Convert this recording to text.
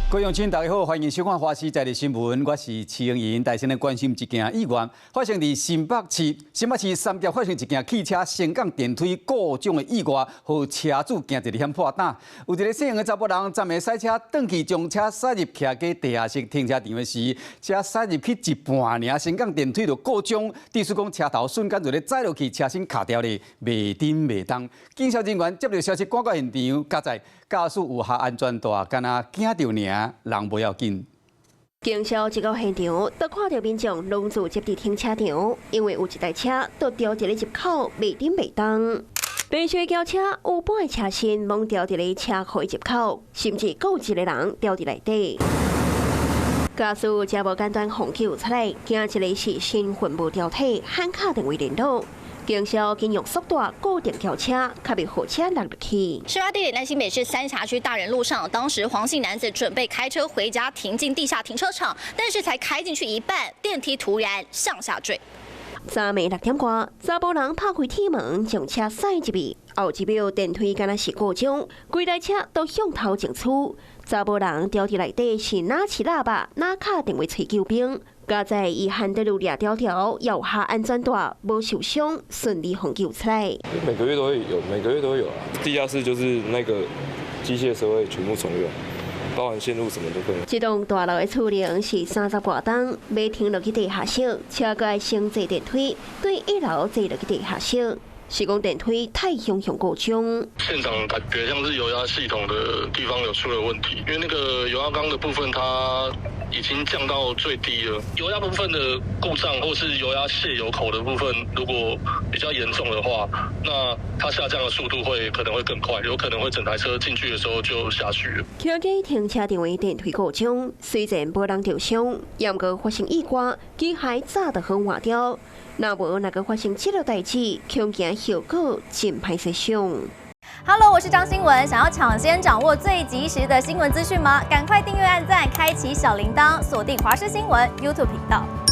各位鄉親，大家好，歡迎收看《華視在地新聞》，我是徐英英。帶先來關心一件意外，發生佇新北市，新北市三峽發生一件汽車升降電梯故障的意外，予車主驚一个險破膽。有一个姓楊的查埔人，昨暝駛車轉去將車駛入徛家地下室停車場的時，車駛入去一半爾，升降電梯就故障，致使講車頭瞬間就咧載落去，車身卡牢咧，袂振袂動。警消人員接著消息趕到現場，佳哉駕駛有下安全帶，敢若驚著爾，人無要緊。警消一到現場，就看著民眾攏聚集佇停車場，因為有一台車都牢佇咧入口，袂振袂動。白色轎車有半个車身攏牢佇咧車庫入口，甚至閣有一個人牢佇內底。駕駛才無簡單予救出來，驚一个是身份無牢體，喊敲電話聯絡。警消緊用速度固定轎車，較袂予車落入去。事發地點在新北市三峽區大仁路上，當時黃姓男子準備開車回家，停進地下停車場，但是才開進去一半，電梯突然向下墜。昨暝6點外，查埔人拍開鐵門，將車駛入去，後一秒電梯敢若是故障，規台車都向頭前趨。查埔人牢佇內底是若飼喇叭，若敲電話揣救兵。佳哉伊還得有掠條條，有下安全帶，無受傷，順利予救出來。每個月都會有，每個月都會有啊。地下室就是那個機械設備全部重用，包含線路什麼都可以。這棟大樓的厝齡是30外冬，欲停落去地下室，車閣愛先坐電梯，對一樓坐落去地下室。是講電梯太凶凶故障。現場感覺像是油壓系統的地方有出了問題，因為那個油壓缸的部分它已經降到最低了。油壓部分的故障或是油壓泄油口的部分，如果比較嚴重的話，那它下降的速度會可能會更快，有可能會整台車進去的時候就下去了。徛家停車場的電梯故障，雖然無人受傷，毋過發生意外，機械早就好換掉。若無若閣發生這個代誌，恐驚後果真歹設想。 Hello，我是張新文，想要搶先掌握最及時的新聞資訊嗎？趕快訂閱、按讚、開啟小鈴鐺，鎖定華視新聞 YouTube 頻道。